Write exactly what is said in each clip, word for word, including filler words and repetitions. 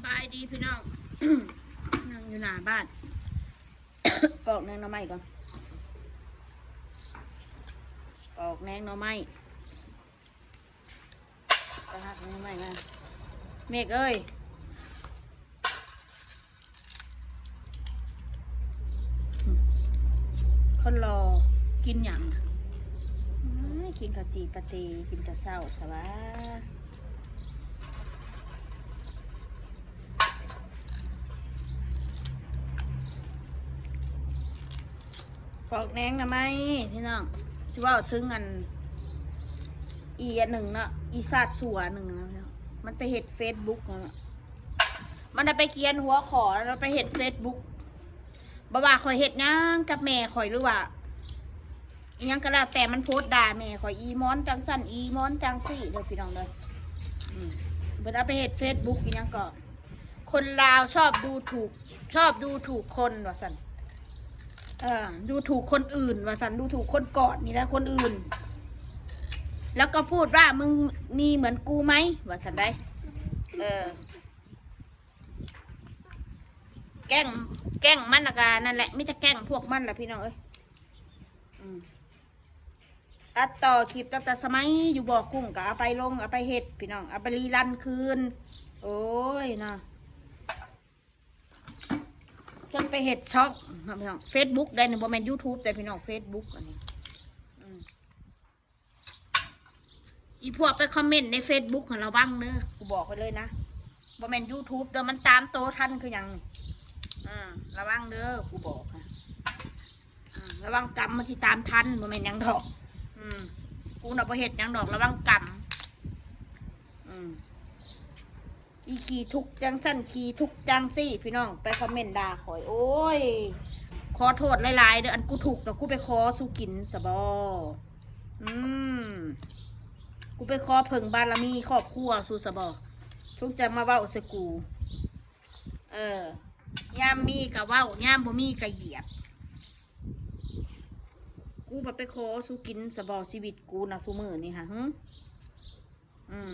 สบายดีพี่น้อง นั่งอยู่หน้าบ้าน ปอกแหนงหน่อไม้ก่อน ปอกแหนงหน่อไม้ ไปหาแหนงหน่อไม้มา เมฆเอ้ย คนรอกินหยัง อ้าย กินข้าวจี่ปลาตี กินแต่เช้าซะวะ ปอกแหนงหน่อไม้พี่น้อง สิเว้าถึงอัน อีอันหนึ่งเนาะ อีซาดสัวหนึ่งนะพี่น้อง มันไปเฮ็ดเฟซบุ๊กเนาะ มันเอาไปเขียนหัวข้อ แล้วไปเฮ็ดเฟซบุ๊ก บ่ว่าข่อยเฮ็ดหยังกับแม่ข่อย หรือว่าอิหยังก็แล้วแต่ มันโพสต์ด่าแม่ข่อย อีหมอนจังซั่น อีหมอนจังซี่เด้อพี่น้องเด้อ อืม เพิ่นเอาไปเฮ็ดเฟซบุ๊กอิหยังก็ คนลาวชอบดูถูก ชอบดูถูกคนว่าซั่น เออ ดูถูกคนอื่นว่าซั่น ดูถูกคนก่อนนี่แหละ คนอื่น แล้วก็พูดว่า "มึงมีเหมือนกูไหม" ว่าซั่นได้ เออ แก๊ง แก๊งมันน่ะกะนั่นแหละ มีแต่แก๊งพวกมันแหละพี่น้องเอ้ย อืม ตัดต่อคลิปตั้งแต่สมัยอยู่บ่อกุ้ง ก็เอาไปลง เอาไปเฮ็ดพี่น้อง เอาไปรีรันคืน โอ้ยเนาะ จนไปเฮ็ดช่องเนาะพี่น้อง เฟซบุ๊กได้นี่ บ่แม่นยูทูบ แต่พี่น้อง เฟซบุ๊กอันนี้ อืม อีพวกไปคอมเมนต์ในเฟซบุ๊กหั้น ระวังเด้อ กูบอกไว้เลยนะ บ่แม่นยูทูบ เด้อ มันตามโตทันคือหยังนี่ อ่า ระวังเด้อ กูบอกนะ อ่า ระวังกรรมมันสิตามทัน บ่แม่นหยังดอก อืม กูน่ะบ่เฮ็ดหยังดอก ระวังกรรม อืม อีขี้ทุกข์จังซั่น ขี้ทุกข์จังซี่ พี่น้อง ไปคอมเมนต์ด่าข่อย โอ้ย ขอโทษหลายๆเด้อ อันกูทุกข์น่ะ กูไปขอสู่กินซะบ่ อืม กูไปขอเพิ่งบารมีครอบครัวสู่ซะบ่ สุจั่งมาเว้าใส่กู เออ ยามมีก็เว้า ยามบ่มีก็เหยียด กูบัดไปขอสู่กินซะบ่ ชีวิตกูนะซุมื้อนี่หะ หึ อืม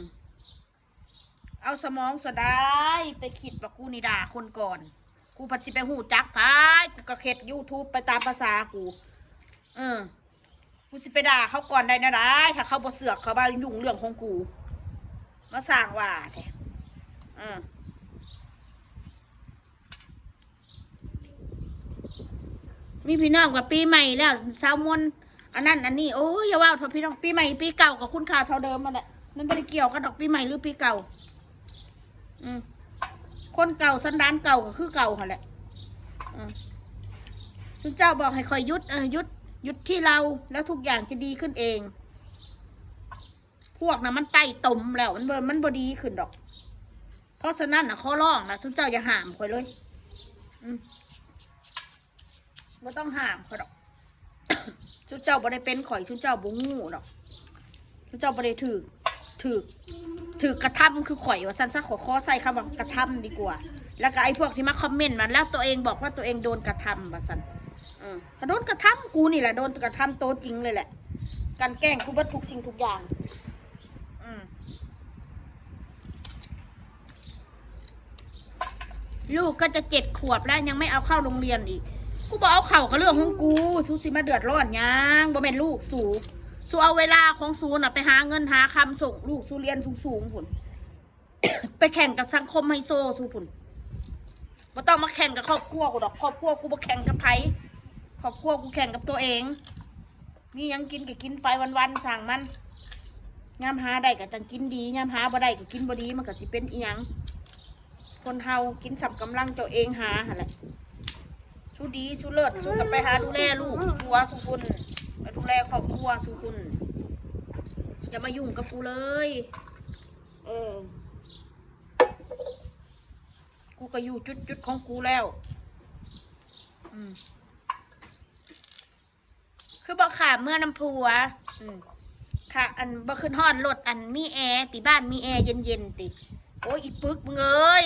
เอาสมองส่วนใดไปคิดว่ากูนี่ด่าคนก่อน กูผัดสิไปฮู้จักไผ กูก็เฮ็ดยูทูบไปตามภาษากู เออ กูสิไปด่าเขาก่อนได้แนวใด ถ้าเขาบ่เสือกเข้ามายุ่งเรื่องของกู มาสร้างว่าแท้ เออ มีพี่น้องกับปีใหม่แล้ว สาวมนต์ อันนั้นอันนี้ โอ้ย อย่าเว้าเถาะพี่น้อง ปีใหม่ปีเก่าก็คุณค่าเท่าเดิมนั่นแหละ มันบ่ได้เกี่ยวกันดอก ปีใหม่หรือปีเก่า อืม คนเก่าสันดานเก่าก็คือเก่าหั่นแหละ อืม ซุเจ้าบอกให้ข่อยหยุด เออ หยุด หยุดที่เรา แล้วทุกอย่างจะดีขึ้นเอง พวกน่ะมันไต่ตมแล้ว มันบ่ มันบ่ดีขึ้นดอก เพราะฉะนั้นน่ะ ขอร้องนะ ซุเจ้าอย่าห้ามข่อยเลย อืม บ่ต้องห้ามข่อยดอก ซุเจ้าบ่ได้เป็นข่อย ซุเจ้าบ่ฮู้ดอก ซุเจ้าบ่ได้ถืก ถืก ถืกกระทำคือข่อยว่าซั่นซะ ขอ ขอใช้คำว่ากระทำดีกว่า แล้วก็ไอ้พวกที่มาคอมเมนต์มา แล้วตัวเองบอกว่าตัวเองโดนกระทำว่าซั่น เออ ก็โดนกระทำ กูนี่แหละโดนกระทำตัวจริงเลยแหละ กลั่นแกล้งกูเบิดทุกสิ่งทุกอย่าง อืม ลูกก็จะเจ็ดขวบแล้วยังไม่เอาเข้าโรงเรียนอีก กูบ่เอาเข้าก็เรื่องของกู สูสิมาเดือดร้อนหยัง บ่แม่นลูกสู สูเอาเวลาของสูน่ะไปหาเงินหาคำส่งลูกสูเรียนสูงๆ พุ้น ไปแข่งกับสังคมไฮโซสูพุ้น บ่ต้องมาแข่งกับครอบครัวกูดอก ครอบครัวกูบ่แข่งกับไผ ครอบครัวกูแข่งกับตัวเอง มีหยังกินก็กินไปวันๆ ช่างมัน ยามหาได้ก็จั่งกินดี ยามหาบ่ได้ก็กินบ่ดี มันก็สิเป็นอิหยัง คนเฮากินส่ำกำลังตัวเองหาหั่นแหละ สูดีสูเลิศ สูก็ไปหาดูแลลูกผัวสูพุ้น ไปดูแลครอบครัวสูพุ้น อย่ามายุ่งกับกูเลย เออ กูก็อยู่จุดๆ ของกูแล้ว อืม คือบ่ข้ามเมือนำผัว อืม ค่ะ อันบ่ขึ้นฮอดรถ อันมีแอร์ติ บ้านมีแอร์เย็นๆ ติ โอ้ย อีปึกมึงเอ้ย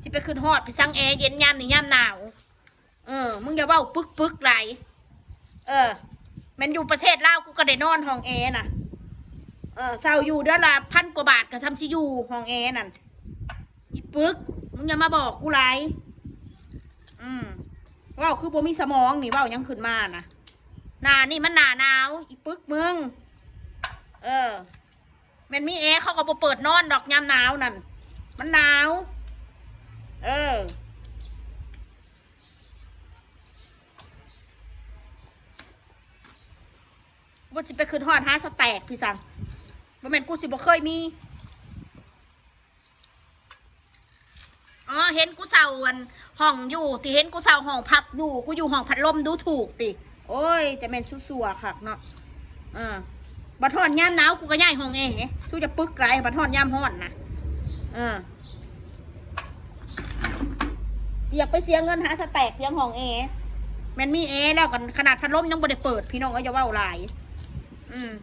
สิไปขึ้นฮอดไปซังแอร์เย็นยามนี่ยามหนาว เออ มึงอย่าเว้าปึกๆ หลาย เออ แม่นอยู่ประเทศลาวกูก็ได้นอนห้องแอร์น่ะ เออ เช่าอยู่เดือนละพันกว่าบาทก็ส่ำสิอยู่ห้องแอร์นั่น อีปึก มึงอย่ามาบอกกูหลาย อืม เว้าคือบ่มีสมองนี่ เว้าหยังขึ้นมานะ หน้านี่มันหน้าหนาว อีปึกมึง เออ แม่นมีแอร์เขาก็บ่เปิดนอนดอกยามหนาวนั่น มันหนาว เออ บ่สิไปขึ้นฮอดหาสแต็กพี่สัง บ่แม่นกูสิบ่เคยมี อ๋อ เห็นกูเช่าอันห้องอยู่ ที่เห็นกูเช่าห้องพักอยู่ กูอยู่ห้องพัดลมดูถูกติ โอ้ย จะแม่นซัวๆคักเนาะ เออ บัดฮอดยามหนาวกูก็ย้ายห้องแอร์ สู้จะปึกหลาย บัดฮอดยามฮ้อนนะ เออ อยากไปเสียเงินหาสแต็กเพียงห้องแอร์ แม่นมีแอร์แล้วกัน ขนาดพัดลมยังบ่ได้เปิด พี่น้องเอ้ย อย่าเว้าหลาย อืม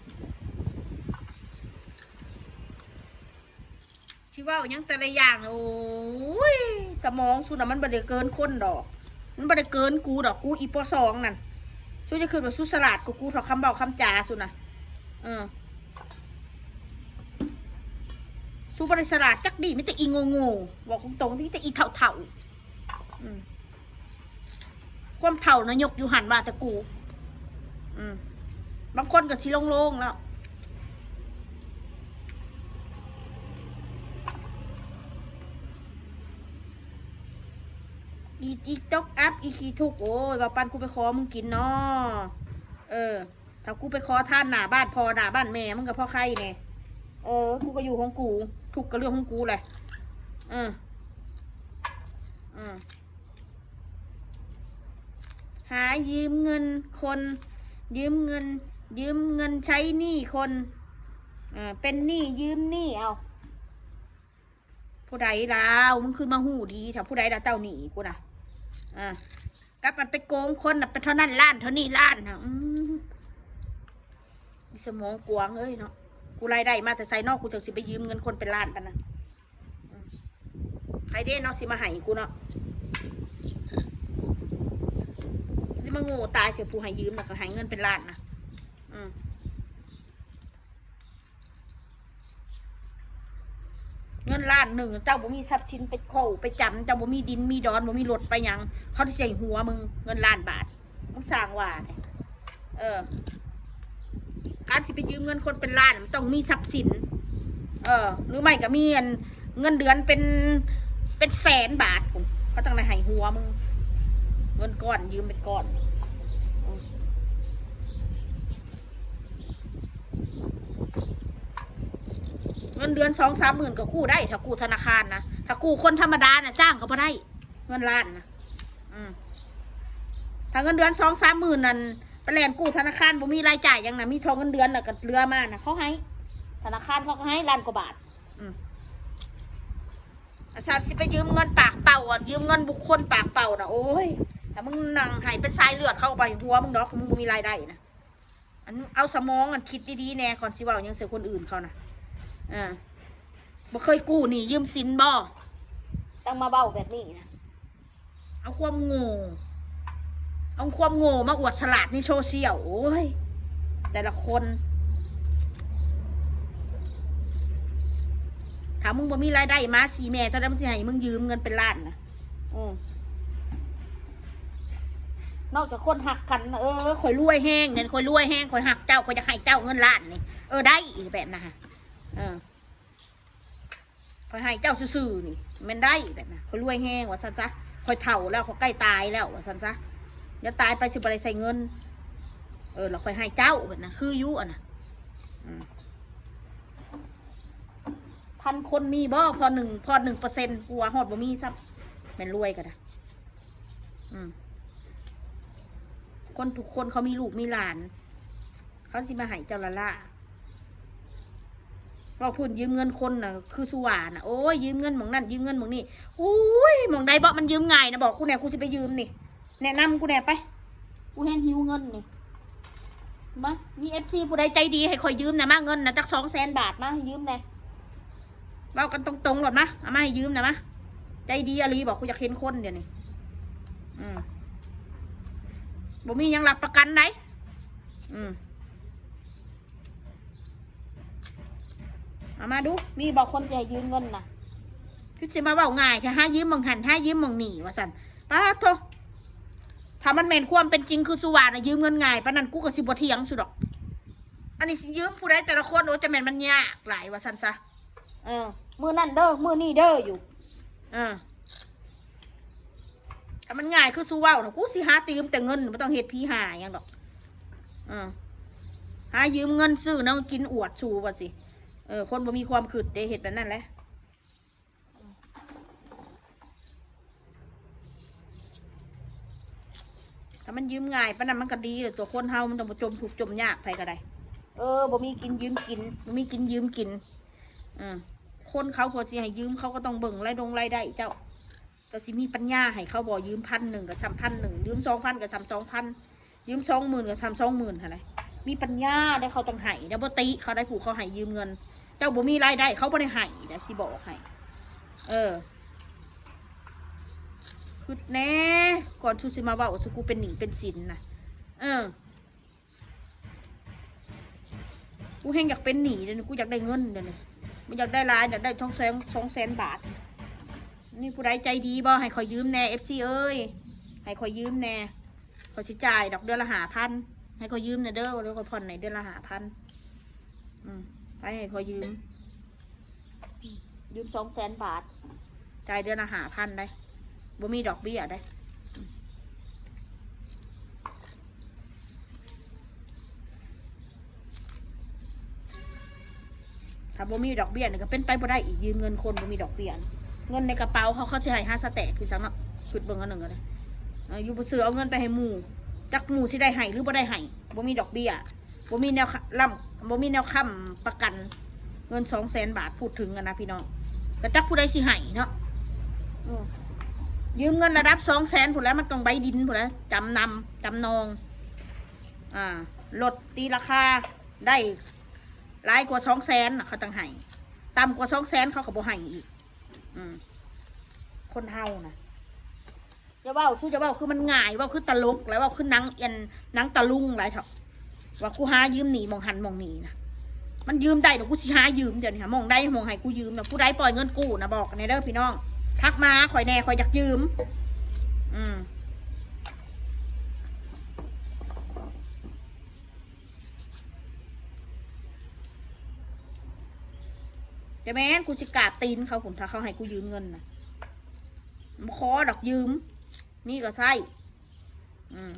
สิเว้าหยังแต่ละอย่าง โอ้ย สมองสูน่ะมันบ่ได้เกินคนดอก มันบ่ได้เกินกูดอก กูอีป.สอง นั่น สูจะคิดว่าสูฉลาดกว่ากูเท่าคำเว้าคำจาสูน่ะ เออ สูบ่ได้ฉลาดจักดี มีแต่อีโง่ๆ บอกตรงๆ มีแต่อีเฒ่าๆ อืม ความเฒ่านะยกอยู่หั่นว่าแต่กู อืม บางคนก็สิโล่งๆแล้ว อีอีตกอัพ อีขี้ทุกข์ โอ้ย ว่าปานกูไปขอมึงกินเนาะ เออ ถ้ากูไปขอทานหน้าบ้านพ่อหน้าบ้านแม่ มึงก็พอไข้แน่ เออ กูก็อยู่ของกู ทุกข์ก็เรื่องของกูแหละ เออ เออ หายืมเงินคน ยืมเงิน ยืมเงินใช้หนี้คน อ่า เป็นหนี้ยืมหนี้เอา ผู้ใดลาว มึงขึ้นมาหูดี ถ้าผู้ใดลาวเจ้าหนี้กูนะ อ่า กลับมันไปโกงคนน่ะ ไปเท่านั้นล้าน เท่านี้ล้านนะ อืม มีสมองกว้างเอ้ยเนาะ กูรายได้มาแต่ไสเนาะ กูจังสิไปยืมเงินคนเป็นล้านปานนั้น อืม ไผเด้เนาะสิมาให้กูเนาะ สิมาโง่ตายเถอะ ผู้ให้ยืมน่ะก็ให้เงินเป็นล้านนะ อืม เงินล้านหนึ่ง เจ้าบ่มีทรัพย์สินไปเข้าไปจำ เจ้าบ่มีดินมีดอน บ่มีรถไปหยัง เขาสิใส่หัวมึง เงินล้านบาท มึงสร้างว่าเนี่ย เออ การสิไปยืมเงินคนเป็นล้าน มันต้องมีทรัพย์สิน เออ หรือไม่ก็มีอัน เงินเดือนเป็น เป็นแสนบาทพุ้น เขาต้องได้ให้หัวมึง เงินก้อนยืมเป็นก้อน เงินเดือนสองสามหมื่นก็กู้ได้ ถ้ากู้ธนาคารนะ ถ้ากู้คนธรรมดานะ จ้างก็บ่ได้ เงินล้านนะ อืม ถ้าเงินเดือนสองสามหมื่นนั่น ไปแล่นกู้ธนาคารบ่มีรายจ่ายหยังนะ มีเท่าเงินเดือนแล้วก็เหลือมานะ เขาให้ ธนาคารเขาก็ให้ล้านกว่าบาท อืม อาจารย์สิไปยืมเงินปากเปล่าอ่ะ ยืมเงินบุคคลปากเปล่านะ โอ้ย ถ้ามึงนั่งให้เป็นสายเลือด เขาก็ไปหัวมึงดอก มึงบ่มีรายได้นะ อันเอาสมองอันคิดดีๆแน่ ก่อนสิเว้าหยังใส่คนอื่นเขานะ อ่า บ่เคยกู้หนี้ยืมสินบ่ ต้องมาเว้าแบบนี้นะ เอาความโง่ เอาความโง่มาอวดฉลาดในโซเชียล โอ้ย แต่ละคน ถ้ามึงบ่มีรายได้มา สิแม่เท่าใดมันสิให้มึงยืมเงินเป็นล้านนะ อืม นอกจากคนฮักกันนะ เออ ข่อยรวยแฮงเนี่ย ข่อยรวยแฮง ข่อยฮักเจ้า ข่อยอยากให้เจ้าเงินล้านนี่ เออ ได้อีกแบบนะฮะ เออ ข่อยให้เจ้าซื่อๆนี่ แม่นได้แบบนะ ข่อยรวยแฮงว่าซั่นซะ ข่อยเฒ่าแล้ว ข่อยใกล้ตายแล้วว่าซั่นซะ เดี๋ยวตายไปสิบ่ได้ใช้เงิน เออ แล้วข่อยให้เจ้าแบบนะ คืออยู่อะนะ อืม พันคนมีบ่ พอหนึ่ง พอหนึ่งเปอร์เซ็นต์ กูว่าฮอดบ่มีซ้ำ แม่นรวยก็ได้ อืม คนทุกคนเขามีลูกมีหลาน เขาสิมาให้เจ้าละล่า เว้าพื้นยืมเงินคนน่ะ คือสุวาน่ะ โอ้ย ยืมเงินหม่องนั่น ยืมเงินหม่องนี่ อุ้ย หม่องใดบ่มันยืมง่ายนะ บอกกูแหน่ กูสิไปยืมนี่ แนะนำกูแหน่ไป กูแฮงหิวเงินนี่ มา มีเอฟซีผู้ใดใจดีให้ข่อยยืมแหน่มา เงินนะจักสองแสนบาท มาให้ยืมแหน่ เว้ากันตรงๆโลดมา เอามาให้ยืมแหน่มา ใจดีอีหลีบอก กูอยากเห็นคนเดี๋ยวนี้ อืม บ่มีหยังรับประกันได อืม เอามาดู มีบอกคนสิให้ยืมเงินน่ะ คือสิมาเว้าง่ายแท้ หายืมหม่องหั่น หายืมหม่องนี่ ว่าซั่น ป๊าดโธ่ ถ้ามันแม่นความเป็นจริงคือสุว่าน่ะ ยืมเงินง่ายปานนั้น กูก็สิบ่เถียงสุดอก อันนี้สิยืมผู้ใดแต่ละคน โอ้ จะแม่นมันยากหลาย ว่าซั่นซะ เออ มื้อนั้นเด้อ มื้อนี้เด้ออยู่ เออ ถ้ามันง่ายคือสุเว้าน่ะ กูสิหายืมแต่เงิน บ่ต้องเฮ็ดผีหาหยังดอก เออ หายืมเงินซื้อแนวกินอวดสูว่าสิ เออ คนบ่มีความคิดเด้ เฮ็ดแบบนั้นแหละ ถ้ามันยืมง่ายปานนั้นมันก็ดีแหละ ตัวคนเฮามันต้องบ่จมทุกข์จมยากไผก็ได้ เออ บ่มีกินยืมกิน บ่มีกินยืมกิน เออ คนเขาพอสิให้ยืมเขาก็ต้องเบิ่งรายดงรายได้เจ้า ก็สิมีปัญญาให้เขาบ่ ยืมพันหนึ่งก็ส่ำพันหนึ่ง ยืมสองพันก็ส่ำสองพัน ยืมสองหมื่นก็ส่ำสองหมื่นหั่นแหละ มีปัญญาได้เขาต้องให้ แล้วบ่ติเขาได้ผู้เขาให้ยืมเงิน เจ้าบ่มีรายได้เขาบ่ได้ให้นะ สิบอกให้ เออ คิดแน่ ก่อนสุสิมาเว้าสุกูเป็นหนี้เป็นสินนะ เออ กูแฮงอยากเป็นหนี้เดี๋ยวนี้ กูอยากได้เงินเดี๋ยวนี้ บ่อยากได้หลาย อยากได้สองแสน สองแสนบาท นี่ผู้ใดใจดีบ่ ให้ขอยยืมแน่ เอฟซี เอ้ย ให้ขอยยืมแน่ ขอยสิจ่ายดอกเดือนละห้าพัน ให้ขอยยืมแน่เด้อ เดี๋ยวขอยผ่อนให้เดือนละห้าพัน อืม ไปให้ขอยยืม ยืมสองแสนบาท จ่ายเดือนละห้าพันได้ บ่มีดอกเบี้ยได้ ถ้าบ่มีดอกเบี้ยนี่ก็เป็นไปบ่ได้อีก ยืมเงินคนบ่มีดอกเบี้ย เงินในกระเป๋าเขา เขาสิให้หาสแต็กคือซ้ำเนาะ คิดเบิ่งอันหนึ่งก็ได้ เออ อยู่ซื่อๆเอาเงินไปให้หมู่ จักหมู่สิได้ให้หรือบ่ได้ให้ บ่มีดอกเบี้ย บ่มีแนวค้ำ บ่มีแนวค้ำประกัน เงินสองแสนบาท พูดถึงกันนะพี่น้อง ก็จักผู้ใดสิให้เนาะ อืม ยืมเงินระดับสองแสนพู้นแหล้ว มันต้องใบดินพู้นแหล้ว จำนำ จำนอง อ่า ลดตีราคาได้หลายกว่าสองแสนน่ะ เขาต้องให้ ต่ำกว่าสองแสนเขาก็บ่ให้อีก อืม คนเฮานะ อย่าเว้า สู้อย่าเว้า คือมันง่าย เว้าคือตลก แล้วเว้าคือหนังเอ็น หนังตะลุงหลายเถาะ ว่ากูหายืมหนี้หม่องหั่นหม่องนี่นะ มันยืมได้เดี๋ยวกูสิหายืมเดี๋ยวนี้หาหม่องใดหม่องให้กูยืมนะ ผู้ใดปล่อยเงินกู้นะ บอกแน่เด้อพี่น้อง ทักมาหาข่อยแน่ ข่อยอยากยืม อืม จะแม่นกูสิกราบตีนเขาพู้น ถ้าเขาให้กูยืมเงินนะ บ่ขอดอกยืม มีก็ใช้ อืม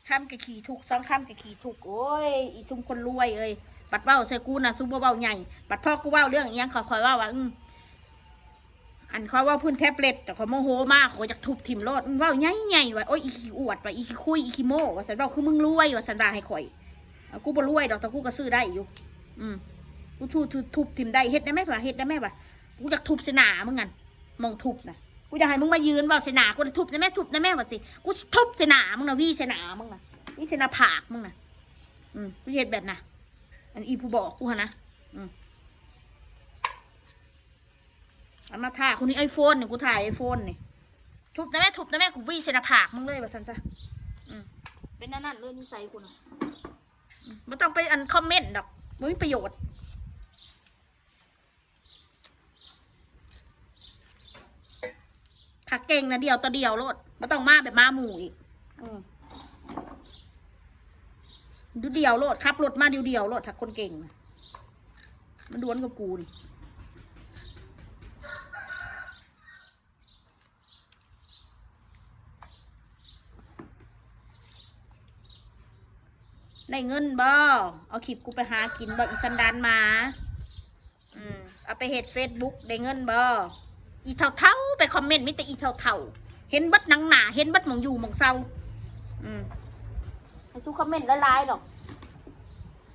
คำก็ขี้ทุกข์ สองคำก็ขี้ทุกข์ โอ้ย อีซุมคนรวยเอ้ย บัดเว้าใส่กูนะ ซุมบ่เว้าใหญ่ บัดพอกูเว้าเรื่องอิหยัง เขาค่อยเว้าว่า อืม อันเขาเว้าพื้นแท็บเล็ต แต่เขาโมโหมาก เขาอยากทุบถิ่มโลด อืม เว้าใหญ่ๆ ว่า โอ้ย อีขี้อวด ว่า อีขี้คุย อีขี้โม้ ว่าซั่น เว้าคือมึงรวย ว่าซั่น ว่าให้ข่อย เอา กูบ่รวยดอก แต่กูก็ซื้อได้อยู่ อืม กูทุบ ทุบ ทุบถิ่มได้ เฮ็ดได้ไหมวะ เฮ็ดได้ไหมวะ กูอยากทุบใส่หน้ามึงนั่น หม่องทุบนะ กูอยากให้มึงมายืนเว้าใส่หน้ากูนะ ทุบได้ไหม ทุบได้ไหม ว่าสิ กูสิทุบใส่หน้ามึงนะ หวีใส่หน้ามึงนะ หวีใส่หน้าผากมึงนะ อืม กูเฮ็ดแบบนะ อันอีผู้บอกกูหั่นนะ อืม เอามาถ่าย คนนี้ไอโฟนนี่ กูถ่ายไอโฟนนี่ ทุบได้ไหม ทุบได้ไหม กูหวีใส่หน้าผากมึงเลย ว่าซั่นซะ อืม เป็นนั่นนั่นเลยนิสัยกูนะ อืม บ่ต้องไปอันคอมเมนต์ดอก บ่มีประโยชน์ ถ้าเก่งนะ เดี่ยวต่อเดี่ยวโลด บ่ต้องมาแบบมาหมู่อีก อืม เดี่ยวๆโลด ขับรถมาเดี่ยวๆโลด ถ้าคนเก่งนะ มันดวนกับกูนี่ ได้เงินบ่ เอาคลิปกูไปหากินบ่ อีสันดานหมา อืม เอาไปเฮ็ดเฟซบุ๊ก ได้เงินบ่ อีเฒ่าๆไปคอมเมนต์ มีแต่อีเฒ่าๆ เห็นเบิดหนังหน้า เห็นเบิดหม่องอยู่หม่องเซา อืม ให้สู้คอมเมนต์หลายๆดอก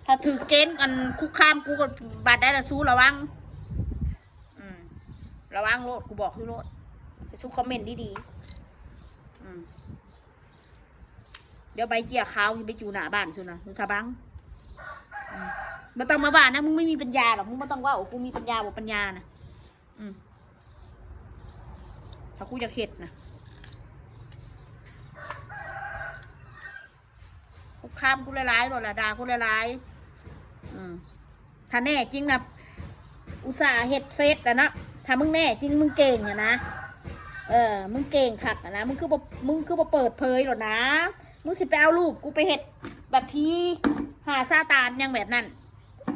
ถ้าถือเกณฑ์กันคุกคามกูก็บาดได้ละ สู้ระวัง อืม ระวังโลด กูบอกอยู่โลด ไปสู้คอมเมนต์ดีๆ อืม เดี๋ยวใบเจียขาวอยู่ไปอยู่หน้าบ้านซุนะ มึงทะบัง อืม บ่ต้องมาว่านะ มึงไม่มีปัญญาหรอก มึงบ่ต้องว่า โอ้ กูมีปัญญาบ่ปัญญานะ อืม ถ้ากูอยากเฮ็ดนะ คุกคามกูหลายๆโลดละ ด่ากูหลายๆ อืม ถ้าแน่จริงนะ อุตส่าห์เฮ็ดเฟซแล้วเนาะ ถ้ามึงแน่จริงมึงเก่งอะนะ เออ มึงเก่งคักอะนะ มึงคือบ่ มึงคือบ่เปิดเผยโลดนะ มึงสิไปเอารูปกูไปเฮ็ดแบบผีหาซาตานหยังแบบนั้น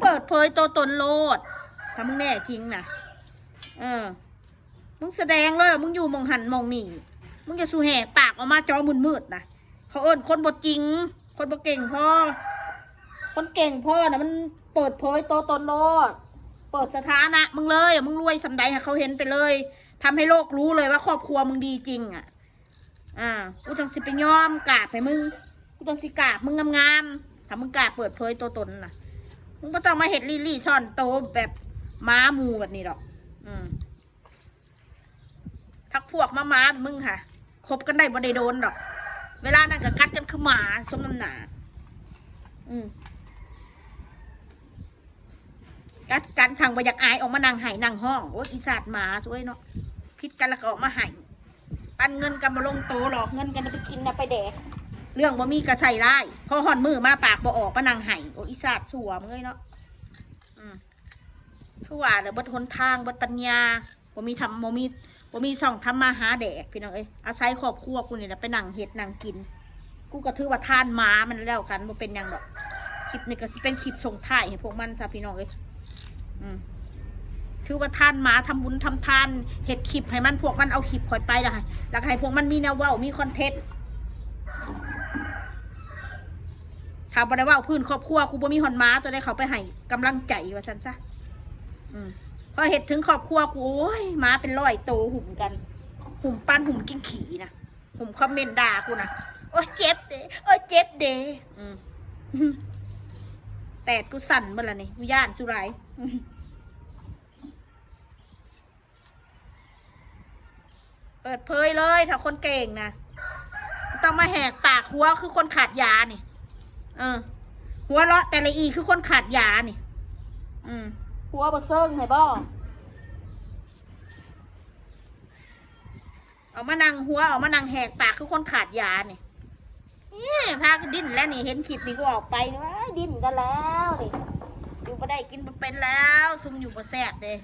เปิดเผยตัวตนโลด ถ้ามึงแน่จริงนะ เออ มึงแสดงเลยว่ามึงอยู่หม่องหั้นหม่องนี่ มึงอย่าสู่แหกปากออกมาจอมืดๆนะ เขาเอิ้นคนบ่จริง คนบ่เก่งพอ คนเก่งพอนะมันเปิดเผยตัวตนโลด เปิดสถานะมึงเลย มึงรวยส่ำใดให้เขาเห็นไปเลย ทำให้โลกรู้เลยว่าครอบครัวมึงดีจริงอะ อ่า กูจั่งสิไปยอมกราบให้มึง กูจั่งสิกราบมึงงามๆ ถ้ามึงกล้าเปิดเผยตัวตนนะ มึงบ่ต้องมาเฮ็ดลี้ลี้ซ่อนโตแบบหมาหมู่แบบนี้ดอก อืม พรรคพวกหมาๆ แบบมึงค่ะ คบกันได้บ่ได้โดนดอก เวลานั้นก็กัดกันคือหมา สมน้ำหน้า อืม กัดกันสั่งบ่อยากอายออกมานั่งไห้นั่งฮ้อง โอ๊ย อีสัตว์หมาซวยเนาะ ผิดกันแล้วก็ออกมาไห้ ปันเงินกันบ่ลงโต หลอกเงินกันไปกินนะไปแดก เรื่องบ่มีก็ใส่ร้าย พอฮอดมื้อมาปากบ่ออกมานั่งไห้ โอ๊ย อีสัตว์สัวมึงเอ้ยเนาะ อืม คือว่าแล้วเบิดหนทางเบิดปัญญา บ่มีทำ บ่มี บ่มีช่องทำมาหาแดก พี่น้องเอ้ย อาศัยครอบครัวกูนี่แหละไปนั่งเฮ็ดนั่งกิน กูก็ถือว่าทานหมามันแล้วกัน บ่เป็นหยังดอก คลิปนี้ก็สิเป็นคลิปส่งท้ายให้พวกมันซะพี่น้องเอ้ย อืม ถือว่าทานหมา ทำบุญทำทาน เฮ็ดคลิปให้มัน พวกมันเอาคลิปข่อยไปแล้วให้ แล้วก็ให้พวกมันมีแนวเว้า มีคอนเทนต์ ถ้าบ่ได้เว้าพื้นครอบครัวกูบ่มีฮอดหมาตัวใดเข้าไปให้กำลังใจว่าซั่นซะ อืม พอเฮ็ดถึงครอบครัวกู โอ๊ย หมาเป็นร้อยโตหุ่มกัน หุ่มปันหุ่มกินขี้นะ หุ่มคอมเมนต์ด่ากูนะ โอ๊ย เจ็บเด้ โอ๊ย เจ็บเด้ อืม แตดกูสั่นเบิดละนี่ กูย้านสุหลาย เปิดเผยเลย ถ้าคนเก่งนะ ต้องมาแหกปาก หัวคือคนขาดยานี่ เออ หัวเราะแต่ละอีคือคนขาดยานี่ อืม หัวบ่เซิงให้บ่ เอามานั่งหัว เอามานั่งแหกปากคือคนขาดยานี่ นี่พากันดิ้นแล้วนี่ เห็นคลิปนี่กูออกไปนี่ ว้าย ดิ้นกันแล้วนี่ อยู่บ่ได้กินบ่เป็นแล้ว ซุมอยู่บ่แซ่บเด้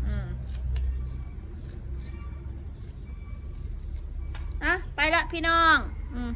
อืม อ่ะ ไปละพี่น้อง อืม